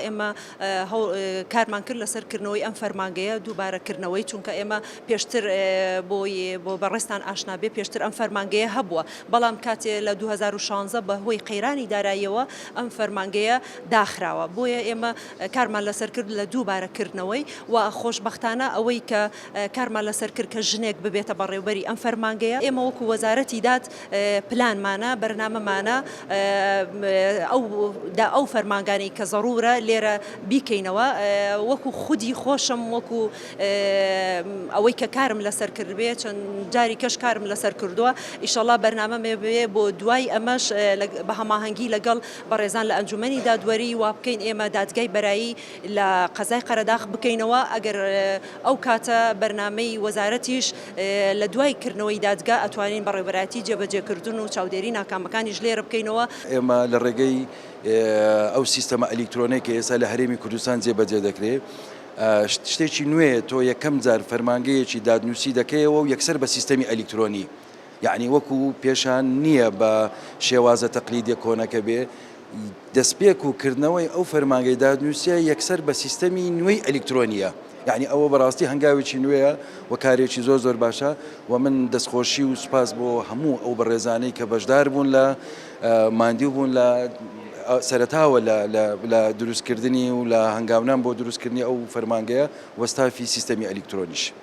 ئێمە کارمان کرد لەسەر کردنەوەی ئەم فەرمانگەیە، دووبارە کردنەوەی، چونکە ئێمە پێشتر بۆی بۆ بەڕێزتان ئاشنا بێ پێشتر ئەم فەرمانگەیە هەبووە، بەڵام کاتێ لە 2016 بە هۆی قەیرانی داراییەوە ئەم فەرمانگەیە داخراوە، بۆیە ئێمە کارمان لەسەر کرد لە دووبارە کردنەوەی و خۆشبەختانە ئەوەی کە کارمان لەسەر کرد کە ژنێک ببێتە بەڕێوبەری ئەم فەرمانگەیە، ئێمە وەکو وەزارەتی داد پلانمانە، بەرنامەمانە ئەو ئەو فەرمانگانەی کە زەڕوورە لێرە بیکەینەوە، وەکو خودی خۆشم وەکو ئەوەی کە کارم لەسەر کردبێ چەند جاری کەش کارم لەسەر کردووە، ئیشەڵا بەرنامەم بێ بۆ دوای ئەمەش بە هەماهەنگی لەگەڵ بەڕێزان لە ئەنجومەنی دادوەری وا بکەین ئێمە دادگای بەرایی لە قەزای قەرەداخ بکەینەوە، ئەگەر ئەو کاتە بەرنامەی وەزارەتیش لە دوای کردنەوەی دادگا ئەتوانین بەڕێوبەرایەتی جێبەجێکردن و چاودێری ناکامەکانیش لێرە بکەینەوە. ئێمە لە ڕێگەی ئەو سیستەمە ئەلیکترۆنەی کە ئێستا لە هەرێمی کوردستان جێبەجێ دەکرێ، شتێکی نوێیە، تۆ یەکەم جار فەرمانگەیەکی دادنووسی دەکەیەوە و یەکسەر بە سیستەمی ئەلیکترۆنی، یەعنی وەکو پێشان نییە بە شێوازە تەقلیدیە کۆنەکە بێ، دەستپێک و کردنەوەی ئەو فەرمانگەی دادنووسیە یەکسەر بە سیستەمی نوێی ئەلیکترۆنیە، یەعنی ئەوە بەڕاستی هەنگاوێکی نوێیە و کارێکی زۆر زۆر باشە و من دەستخۆشی و سوپاس بۆ هەموو ئەو بەڕێزانەی کە بەشدار بوون لە ماندوو بوون لە سەرەتاوە لە دروستکردنی و لە هەنگاونان بۆ دروستکردنی ئەو فەرمانگەیە و ستافی سیستەمی ئەلیکترۆنیش.